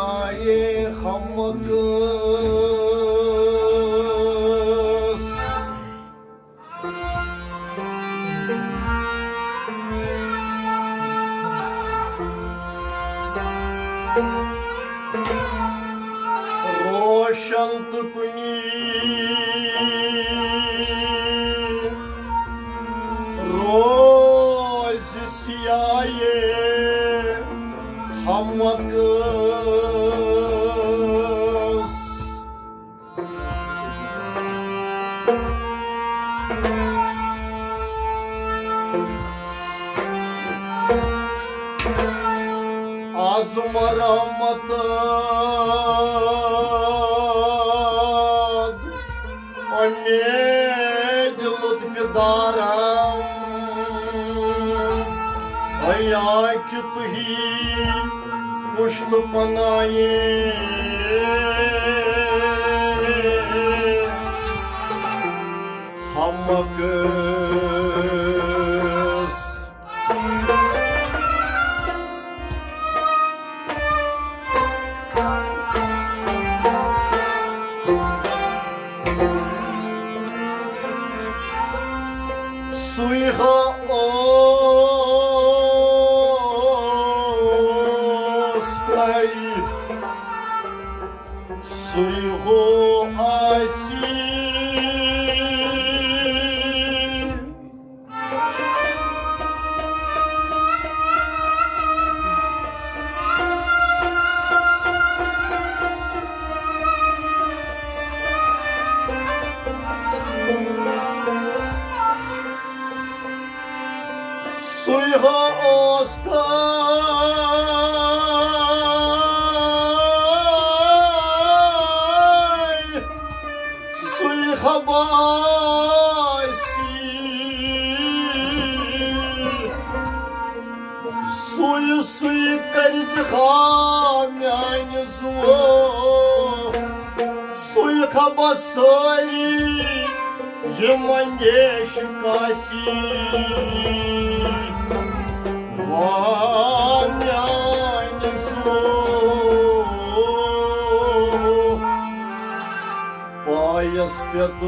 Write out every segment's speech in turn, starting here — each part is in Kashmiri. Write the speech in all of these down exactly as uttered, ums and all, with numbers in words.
آیے ہمکس۔ روشن تہٕ کُنی روزِ سیاہے ہمکس۔ از مرمت امید لطف دارم، ایا کہ تہی پشت پناہی ہمکس۔ سُے ہا اوس تۄہہِ، سُے ہو آسی۔ سُے ہا اوس تۄہہِ، سُے ہا باسی۔ سُے، سُے کٔرزِ ہا میانہِ زُو، سُے خبر سٲری یِم اندیش کاسی۔ وا میانہِ زُو، پایس پٮ۪تھ۔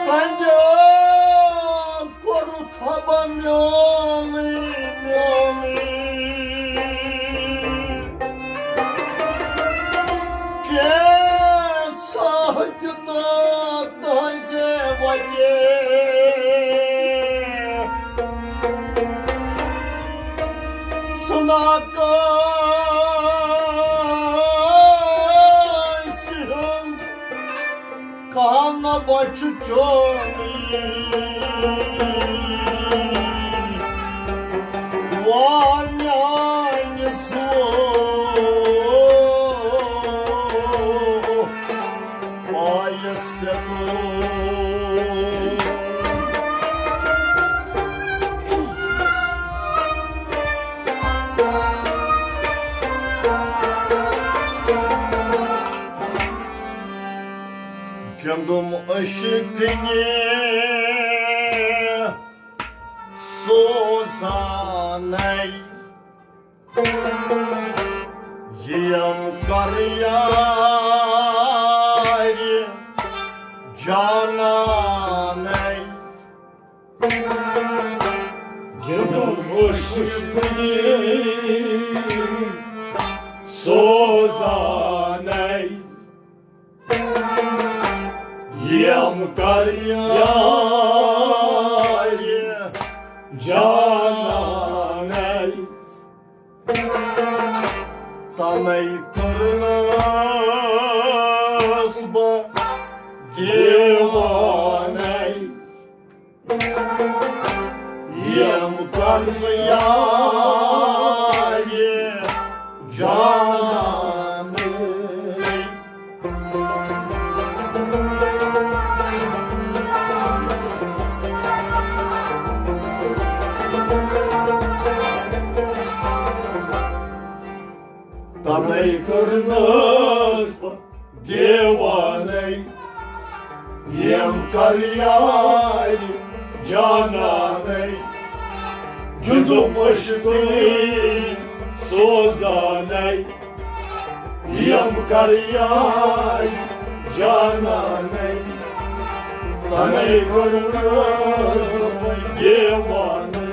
تنگیو کوٚرُتھ ہبا میونٕے، میونٕے۔ کینٛژھا تہِ تہٕ تُہنٛزِ وتہِ ژھُنا کٲنٛسہِ ہُنٛد کانہٕ بچھُ چونی۔ وا میانہِ زُو، پایس پٮ۪تھ۔ گِنٛدُم عشقٕنہِ سوزانَے، یِم کر یارِ جانانَے۔ گِنٛدُم عشقٕنہِ سوزانَے، یِم کر یارِ جانانَے۔ تَنے کٔرنَس بہٕ دیوانَے۔ یِم کر یارِ جانانَے۔ تَنے کٔرنَس بہٕ دیوانَے، یِم کر یارِ جانانَے، گِنٛدُم عشقٕے سوزانَے، یِم کر یارِ جانانَے، تَنَے کوٚرنَس دیوانَے۔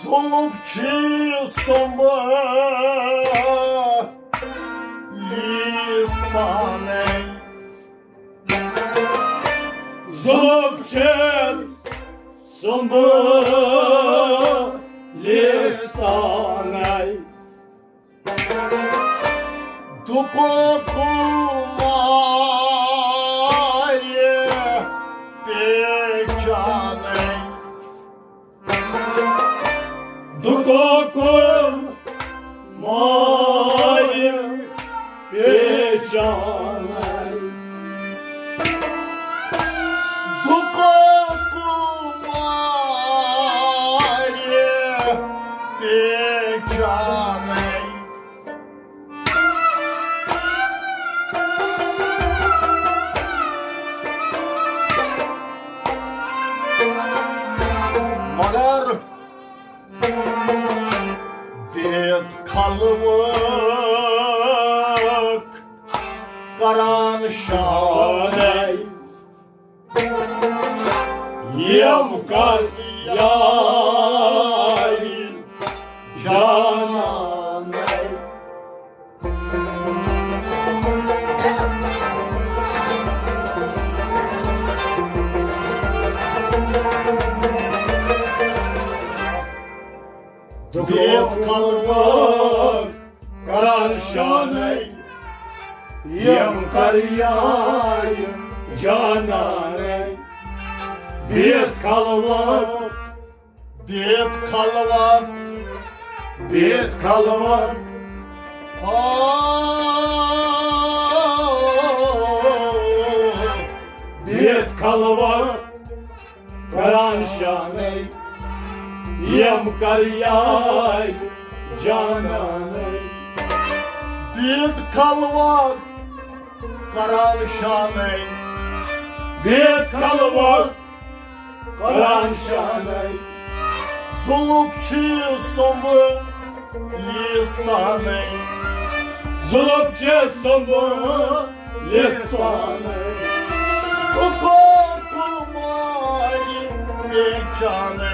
زُلُف چھِ سُمبہٕ لیس پانے۔ زُلُف چھِ سُمبہٕ لیس پانے۔ دُکوکُل مایہِ پیچانے۔ دُکوکُل مایہِ پیچانے۔ دُکوکُل مایہِ پیچانے۔ مگر بیت خلوق کران شانے۔ یِم کر یارِ جانانَے۔ دُکوکُل مایہِ کران شانے، یِم کر یارِ جانانَے۔ بیت خلوق، بیت خلوق، بیت خلوق، آ، بیت خلوق کران شانے، یِم کر یارِ جانانَے۔ بیت خلوق کران شانے۔ بیت خلوق کران شانے۔ زُلُف چھِ سُمبہٕ لیس پانے۔ زُلُف چھِ سُمبہٕ لیس پانے۔ دُکوکُل مایہِ پیچانے۔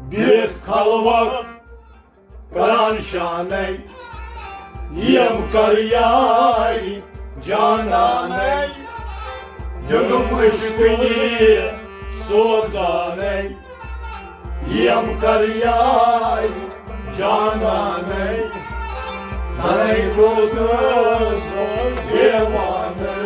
بیت خلوق کران شانے، یِم کر یارِ جانانَے۔ گِنٛدُم عشقٕے سوزانَے، یِم کر یارِ جانانَے۔ تَنَے کوٚرنَس دیوانَے۔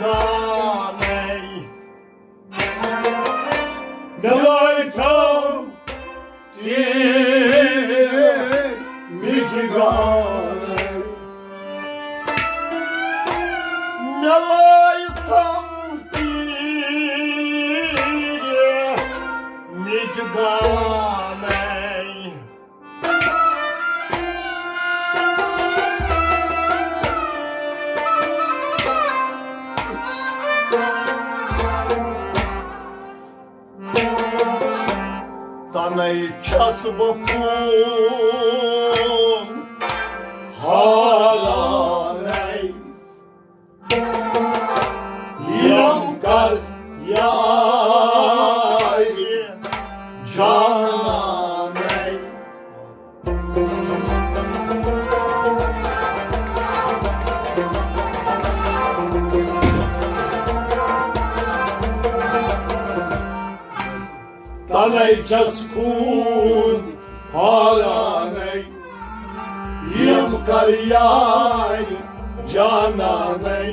گانے۔ مےٚ لٲگۍ تھم تیٖر مِجہِ گانے۔ مےٚ لٲگۍ تھم تیٖر مِجہِ گانے۔ تنے چھس بہٕ خوٗن ہارانَے۔ یم کر یارِ جانانَے۔ تنے چھس خوٗن ہارانَے۔ یم کر یارِ جانانَے۔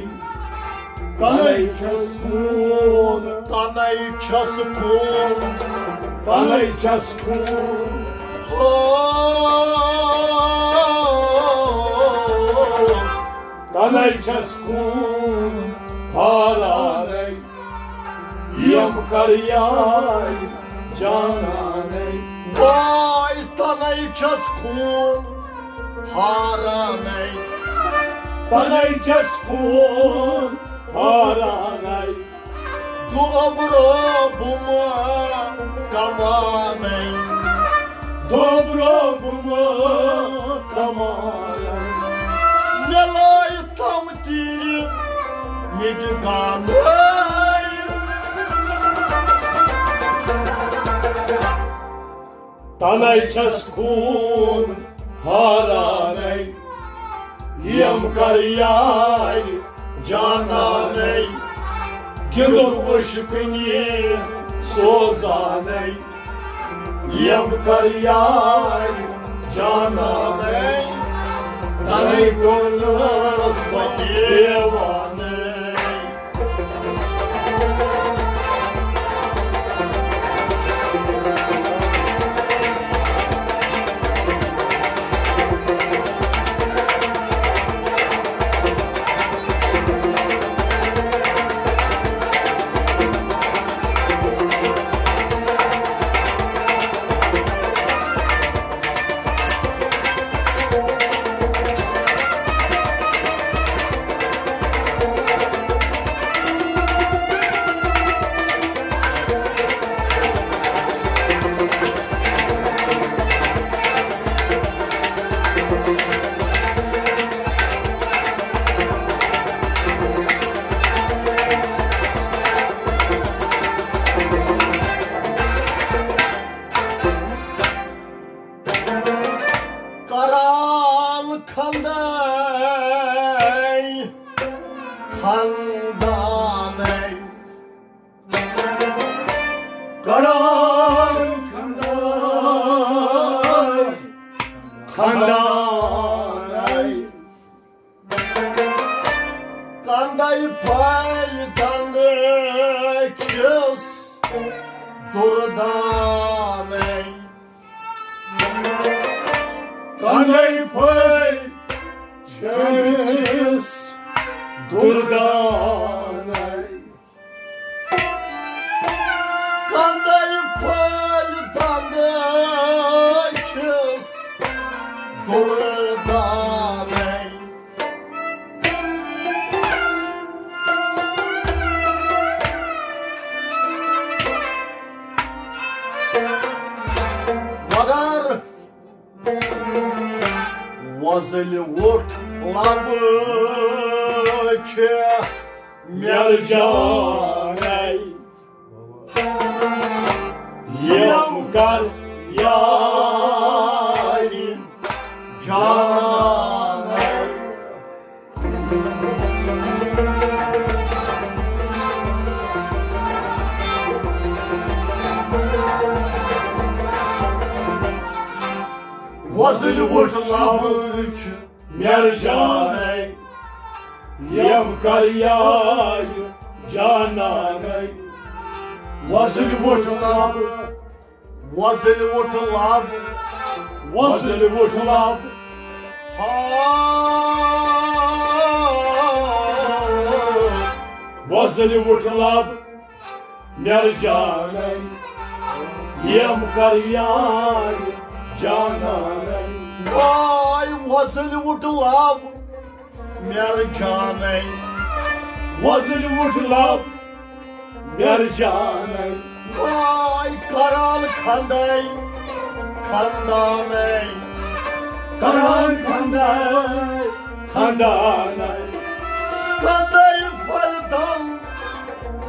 تنے چھس خوٗن۔ تنے چھس خوٗن۔ تنے چھس خوٗن۔ ہو۔ تنے چھس خوٗن ہارانَے۔ یم کر یارِ جانانَے۔ واے تنے چھس خوٗن ہارانَے۔ تنے چھس خوٗن ہارانَے۔ دوٚبرو بہٕ ما کمانَے۔ دوٚبرو بہٕ ما کمانَے۔ مےٚ لٲگۍ تھم تیٖر مِجہِ گانے۔ تنے چھس خوٗن ہارانَے۔ یم کر یارِ جانانَے۔ گِنٛدُن وٕچھ کُنہِ سوزانَے۔ یم کر یارِ جانانَے۔ تنے کوٚرنس بہٕ دیوانَے۔ کران خندے خندانے۔ کران خندے خندانے۔ کندے پھلۍ دندٕ چھِس دُردانے۔ کندے پھلۍ چھِس دُردانے۔ کندے پھلۍ دندٕ چھِس دُردانے۔ مگر وۄزٕلۍ وُٹھ لبہٕ چھِ مےٚ جانَے۔ یِم کر یارِ جانَے۔ وۄزٕلۍ وُٹھ لبہٕ چھِ مےٚ جانَے۔ یِم کر یاد جانانَے۔ وۄزٕلۍ وُٹھ لب، وۄزٕلۍ وُٹھ لب، وۄزٕلۍ وُٹھ لب۔ ہا۔ وۄزٕلۍ وُٹھ لب، میر جانَے، یِم کر یاد جانانَے۔ واے وۄزٕلۍ وُٹھ لب، میر جانَے۔ وۄزٕلۍ وُٹھ لب، میر جانَے۔ واے کران کھنٛدے، کھنٛدانَے۔ کران کھنٛدے، کھنٛدانَے۔ کھنٛدے فردم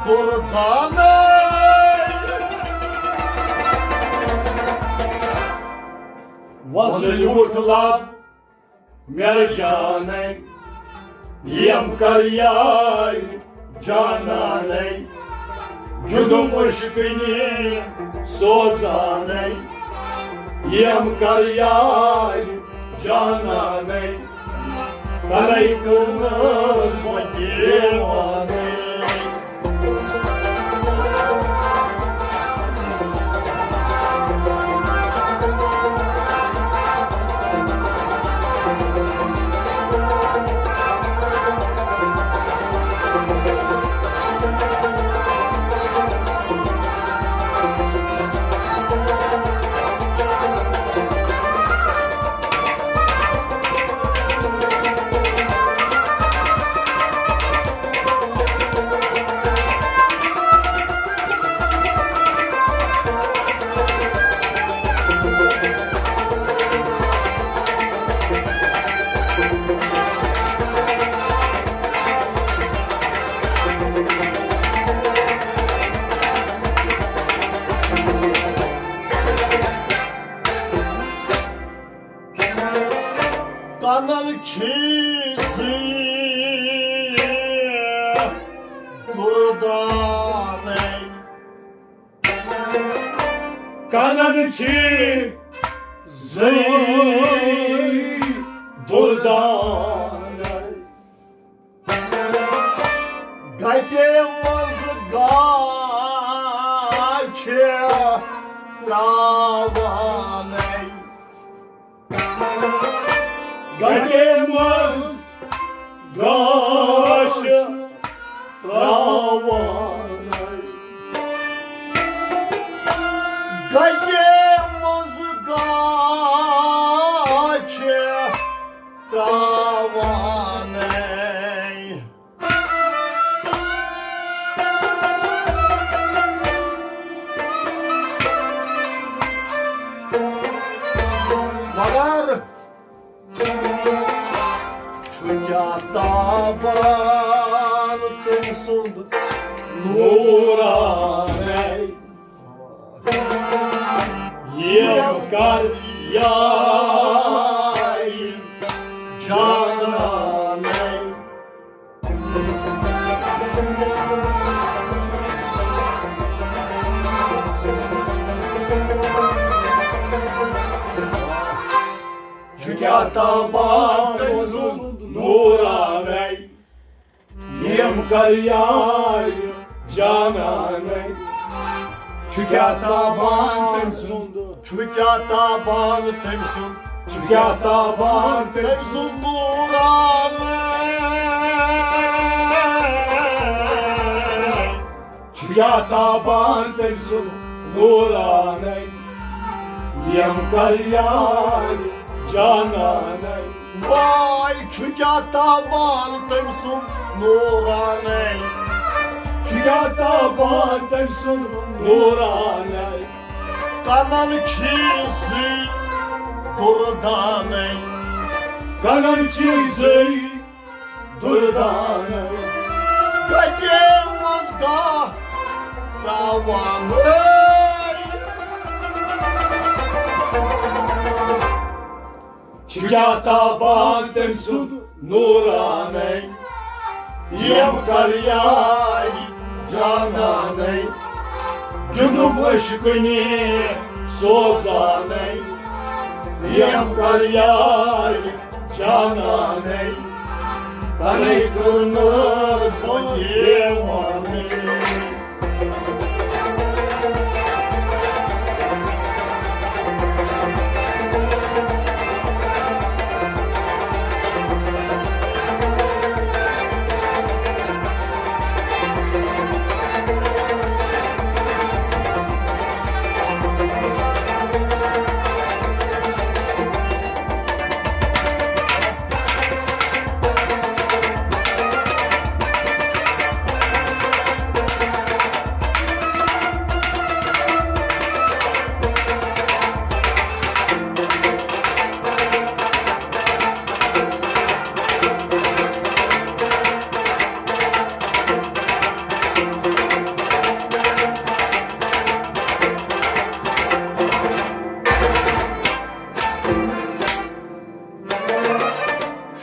دردانَے۔ وۄزٕلۍ وُٹھ لب، میر جانَے، یِم کر یاد جانانَے۔ گِنٛدُم عشقٕنی سوزانَے، یِم کر یاد جانانَے۔ تَلَے کٔرمٕژ وۄنۍ دیوانَے۔ کنن چھی زٕے دُردانَے۔ کنن چھی زٕے دُردانَے۔ گَتہِ منٛز گاچھ ترٛاوانَے۔ گَتہِ منٛز گاچھ ترٛاوانَے۔ گَتہِ منٛز گاچھ ترٛاوانَے۔ مگر چھُ کیٛاہ تابان تٔمۍ سُنٛد نوٗرانَے۔ یِم کر یاد جانانَے۔ چھُ کیٛاہ تابان تٔمۍ سُنٛد نوٗرانَے۔ یِم کر یاد جانانَے۔ چھُ کیٛاہ تابان تٔمۍ سُنٛد، چھُ کیٛاہ تابان تٔمۍ سُنٛد، چھُ کیٛاہ تابان تٔمۍ سُنٛد نوٗرانَے۔ چھُ کیٛاہ تابان تٔمۍ سُنٛد نوٗرانَے۔ یِم کر یاد جانانَے۔ واے چھُ کیٛاہ تابان تٔمۍ سُنٛد نوٗرانَے۔ چھُ کیٛاہ تابان تٔمۍ سُنٛد نوٗرانَے۔ کنن چھی زٕے دُردانَے۔ کنن چھی زٕے دُردانَے۔ گَتہِ منٛز گاچھ ترٛاوانَے۔ چھُ کیٛاہ تابان تٔمۍ سُنٛد نوٗرانَے۔ یِم کر یاد جانانَے۔ گِنٛدُم عشقٕنی سوزانَے۔ یِم کر یاد جانانَے۔ اَنے کٔرنَس بہٕ دیوانہٕ۔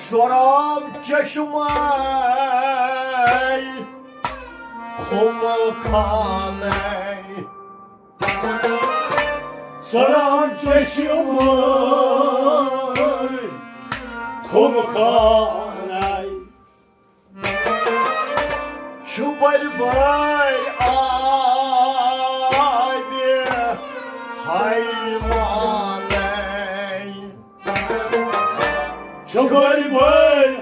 شراب چشمے خم خانے۔ شراب چشمے خم خانے۔ چھُ بٔرۍ بٔرۍ آبہِ حیوانَے۔ چھُ بٔرۍ بٔرۍ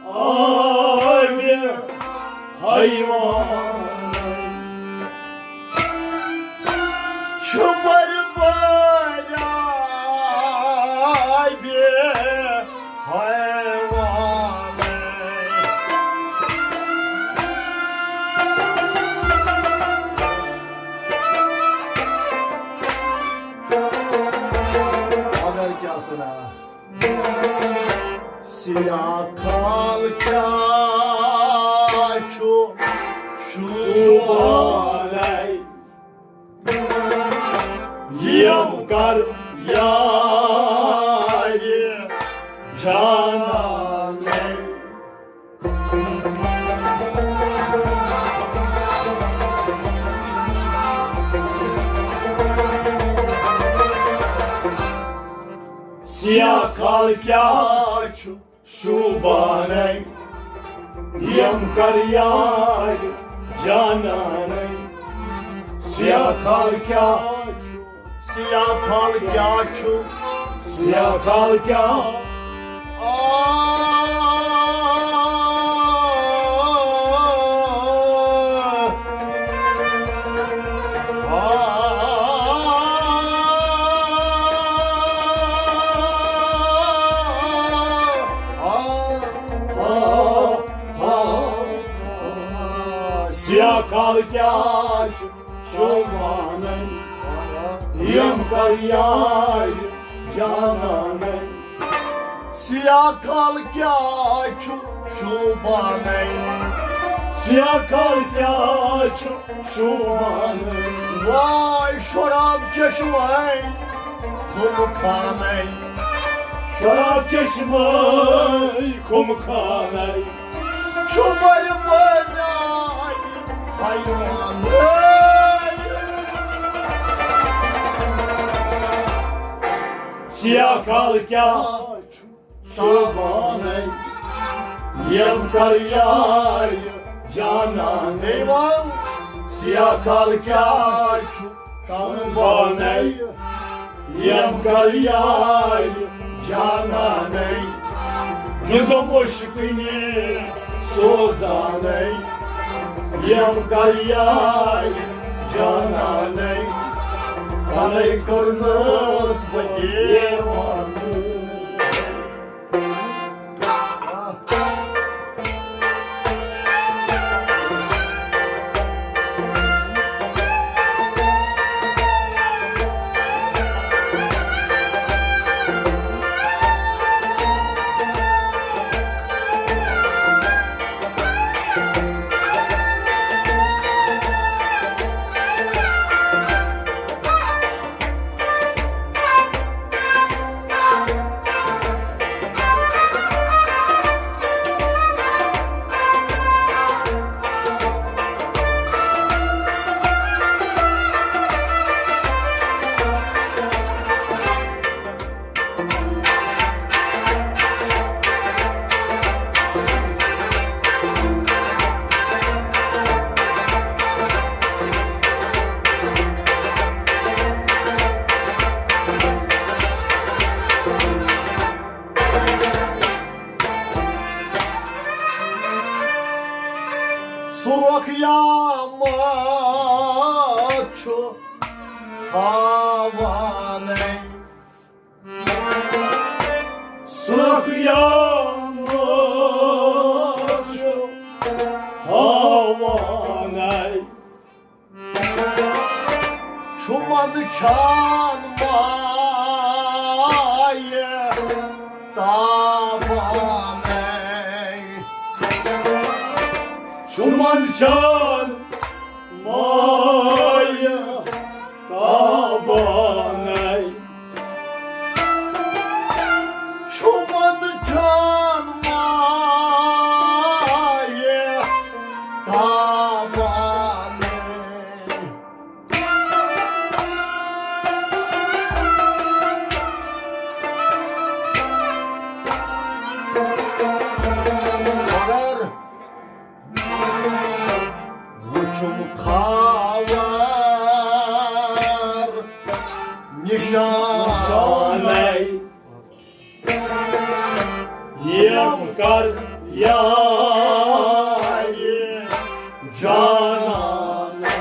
آبہِ حیوانَے۔ چھُ بٔرۍ بٔرۍ آبہِ حیوانَے۔ اگر کیٛاہ سنا۔ سیاہ کال کیٛاہ چھُ شوٗبان۔ یِم کر یارِ جانانَے۔ سیاہ کال کیٛاہ چھُ شوٗبانَے، یِم کر یارِ جانانَے۔ سیاہ کال کیٛاہ چھُ؟ سیاہ کال کیٛاہ چھُ؟ سیاہ کال کیٛاہ؟ آ، آ، آ، آ، آ، آ۔ سیاہ کال کیٛاہ چھُ شوٗبانَے، یِم کر یارِ جانانَے۔ سیاہ کال کیٛاہ چھُ شوٗبانَے؟ سیاہ کال کیٛاہ چھُ شوٗبانَے؟ واے شراب چشمے خم خانَے۔ شراب چشمے خم خانَے۔ چھُ بٔرۍ بٔرۍ آبہِ حیوانَے۔ سیاہ کال کیٛاہ چھُ شوٗبانَے، یِم کر یارِ جانانَے۔ سیاہ کال کیٛاہ چھُ شوٗبانَے، یِم کر یارِ جانانَے۔ یہِ دوٚپ عشقٕنہِ سوزانَے، یِم کر یارِ جانانَے۔ پَنَے کٔرنَس بہٕ دیوانہٕ۔ سُرخ یامت چھُ ہاوانَے۔ سُرخ یامت چھُ ہاوانَے۔ چھُ منٛدچھان مایہِ تابانَے۔ چھُ منٛدچھان مایہِ تابانَے۔ چھُ منٛدچھان مایہِ تابانَے۔ مگر وُچھُم خاوار نِشانَے۔ یِم کر یارِ جانانَے۔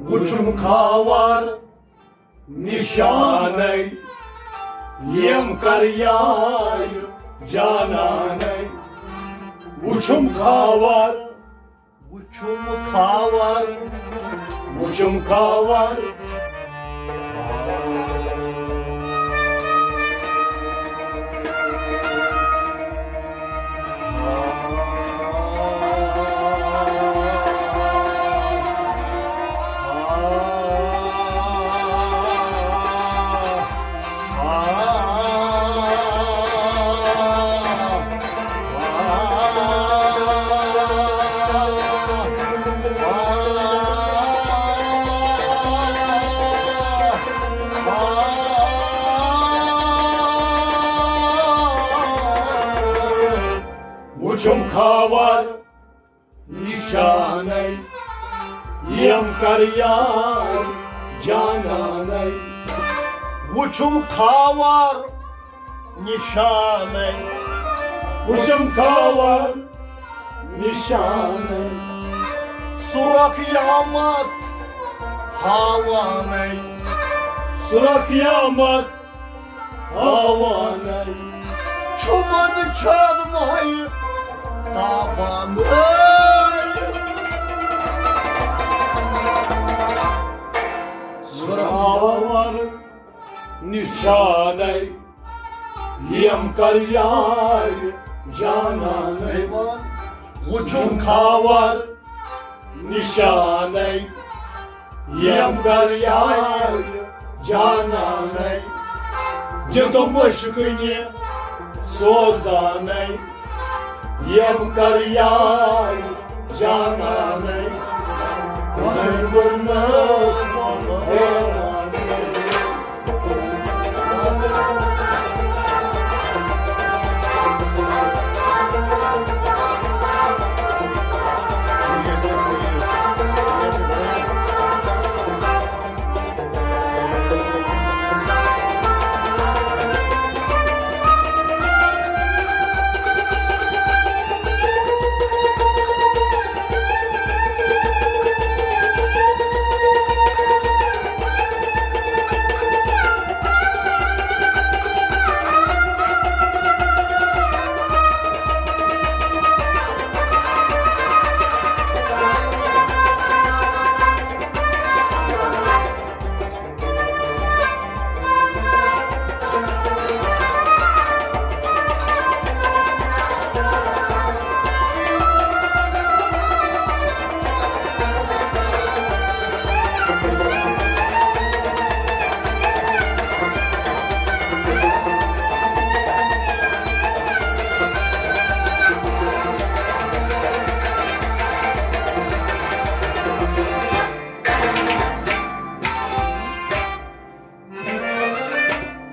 وُچھُم خاوار نِشانَے، یِم کر یارِ جانانَے۔ وُچھُم خاوار، وُچھُم خاوار، وُچھُم خاوار۔ وُچھُم خاوار نِشانَے، یِم کر یارِ جانانَے۔ وُچھُم خاوار نِشانَے، وُچھُم خاوار نِشانَے۔ سُرخ یامت ہاوانَے، سُرخ یامت ہاوانَے۔ چھُ منٛدچھان مایہِ تابانَے۔ سُرخ یامت نِشانَے، یِم کر یارِ جانانَے۔ وُچھُم خاوار نِشانَے، یِم کر یارِ جانانَے۔ دِتُم عشقٕنہِ سوزانَے، یِم کر یارِ جانانَے۔ وۄنۍ ووٚنُس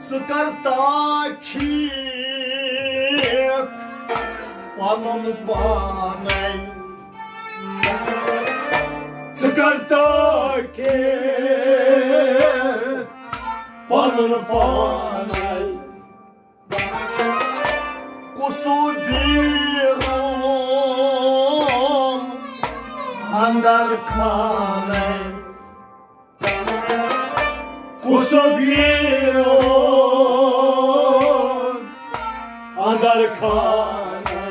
ژٕ کر تاخیٖق پنُن پانے۔ ژٕ کرتا کہ پنُن پانے۔ کُسُ بیرون اندر خانے۔ کُسُ بیرون اندر خانے۔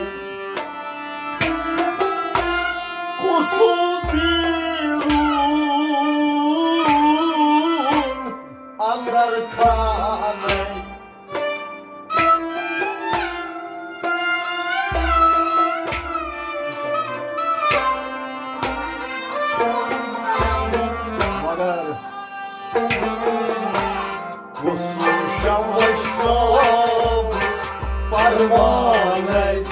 کُسُ بیرون اندر خانے۔ مگر کُسُ شمس صٲب پروانَے،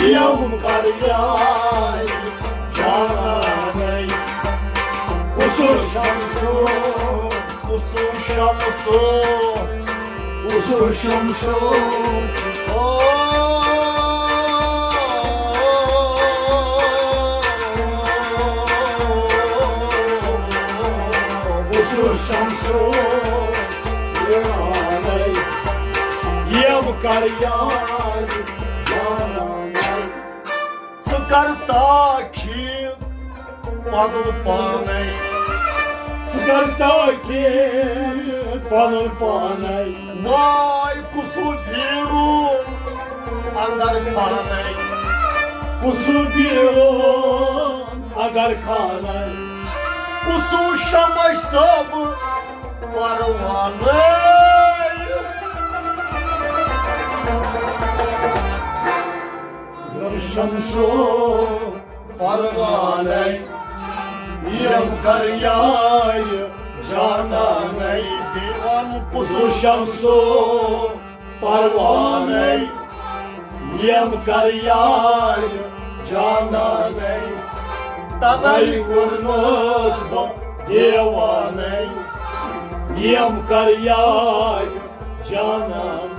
یِم کریاے جانانَے۔ کُسُ شمسو، کُسُ شمسو، کُسُ شمسو۔ او، کُسُ شمسو۔ یِم کریاے جانانَے۔ ژٕ کر تاکید پنُن پانے۔ ژٕ کر تاکید پنُن پانے۔ واے کُسُ بیرون اندر خانے۔ کُسُ بیرون اندر خانے۔ کُسُ شمس صٲب پروانَے۔ شمسو پروانَے، یِم کریاے جانانَے۔ دیوان کُسُ شمسو پروانَے، یِم کریاے جانانَے۔ تَوَے کوٚرنَس بہٕ دیوانَے، یِم کریاے جانانَے۔